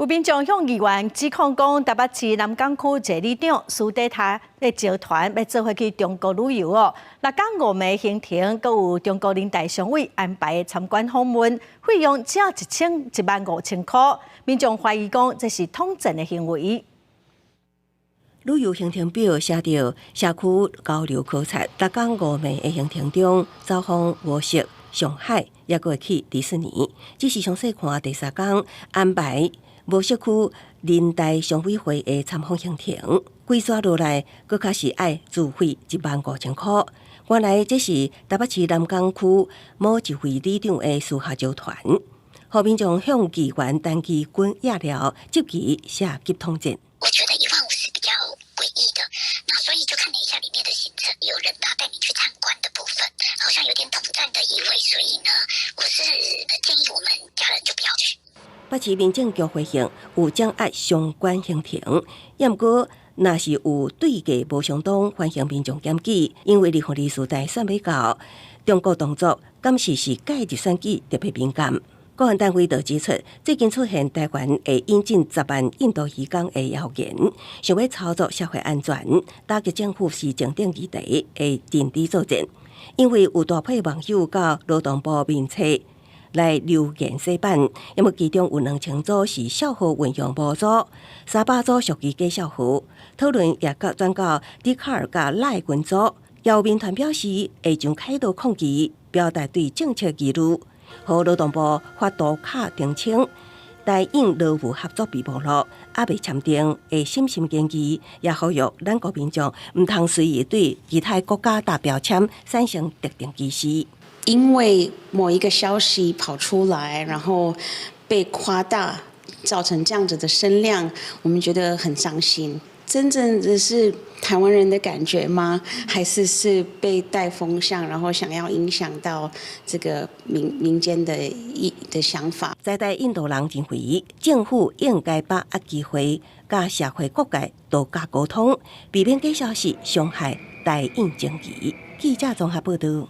有民眾向議員指控講，台北市南港區一个里長私底下咧招團欲做伙去中國旅遊哦。六工五暝行程，閣有中國人大常委安排參觀訪問，費用只要1萬5千箍。民眾懷疑講這是統戰的行為。旅遊行程表寫著社區交流考察，六工五暝的行程中，走訪無錫、上海，抑閣會去迪士尼。只是詳細看第三工安排無錫區人大常委會的參訪行程，規煞落來，閣較是愛自費1萬5千箍。原來這是台北市南港區某一位里長的私下招團，予民眾向議員陳其軍掖了，質疑涉及統戰。我覺得1萬5是比較詭異的，那所以就看了一下裡面的行程，有人大帶你去參觀的部分，好像有點統戰的意味，所以呢，我是建議我們家人就不要去。北市民政局回應有掌握相關行程，抑毋過若是有對價無相當，歡迎民眾檢舉。因為2024大選欲到，中國動作敢是是介入選舉特別敏感。國安單位就指出，最近出現台灣會引進10萬印度移工的謠言，想欲操作社會安全，打擊政府施政等議題，會認知作戰。因為有大批網友到勞動部面冊來留言洗版，因為其中有2000組是笑號運用無誤，300組屬於假笑號，討論也閣轉到 Dcard佮 LINE 群組。姚民團表示會將開刀抗議，表達對政策疑慮，予勞動部發圖卡澄清，台印勞務合作備忘錄猶未簽訂，會審慎研議，也呼籲咱國民眾毋通隨意對其他國家貼標籤，產生特定歧視。因為某一個消息跑出來，然後被誇大，造成這樣子的聲量，我們覺得很傷心。真正的是台灣人的感覺嗎？還是是被帶風向，然後想要影響到這個民間的一的想法？在台印度人認為，政府應該把握機會，佮社會各界多加溝通，避免假消息傷害台印情誼。記者綜合報道。